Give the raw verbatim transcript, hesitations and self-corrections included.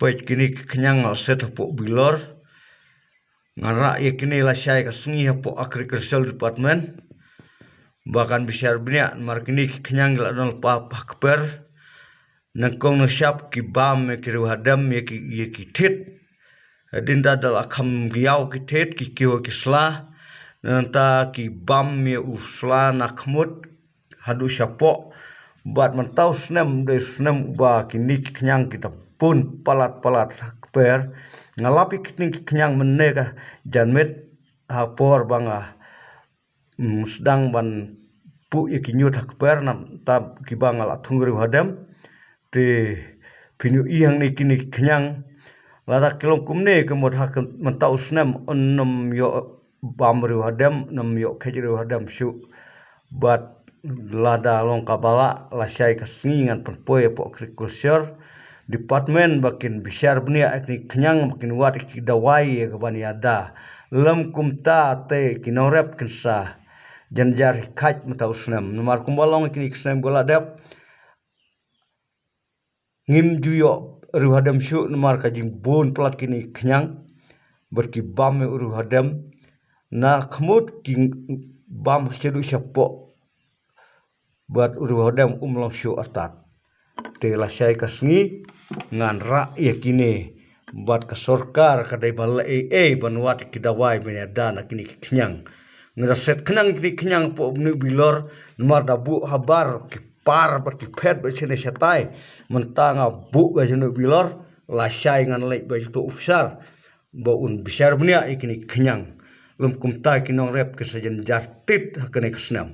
peit kine ki khñiang la set hapoh Bilor. Ngan rah ïa kine lashai ka sngi hapoh Agricultural Department ba kan bishar bniah, namar kine ki khñiang ki la don lypa ha kper. Nyngkong nyngshap ki bam ïa ki riewhadem, ïa ki, ïa ki thied. Hadien da la kham ïaw ki thied, ki kiew ki sla. Nangta ki bam ïa u sla na khmut haduh shapoh. Bad mynta u snem dei u snem uba kine ki khñiang ki da bun palat palat ha kper. Nga lap ïa kine ki khñiang mynne ka janmiet, ha por ba nga, mm, sdang ban buh ïa ki ñiut ha kper, nangta kiba nga la thung riewhadem. Te phin ïohi hangne kine ki khñiang. Lada ki long kumne, ka mut ha ka mynta u snem un ym ïoh bam riewhadem, un ym ïoh kheit riewhadem shuh. Bad lada long kaba lah, lashai ka sngi ngan pynpoi hapoh Agriculture Department ba kin bishar bniah ïa kine ki khñiang, ba kin wad ïa ki dawai ïa kaban ïada. Lym kumta te ki nongrep kin sa jynjar hi kheit mynta u snem. Namar kumba long ïa kine ki snem ba la dep, ngim ju ïoh riewhadem shuh namar ka jingbun palat kine ki khñiang. Bad ki bam ïa u riewhadem na khmut, ki bam shaduh shapoh. Bad u riewhadem um long shuh artat. Te lashai ka sngi ngan rah ïa kine, bad ka sorkar ka dei ba leh ei ei ban wad ïa ki dawai ban ïada na kine ki khñiang. Nga da set khnang kine ki khñiang hapoh une u Bilor, namar da buh habar ki par bad ki phet bad shane shatai. Mynta nga buh bad shane u Bilor, lashai ngan leit bad uto u officer ba un bishar bniah ïa kine ki khñiang. Lym kumta ki nongrep ki sa jynjar tit ha kane ka snem.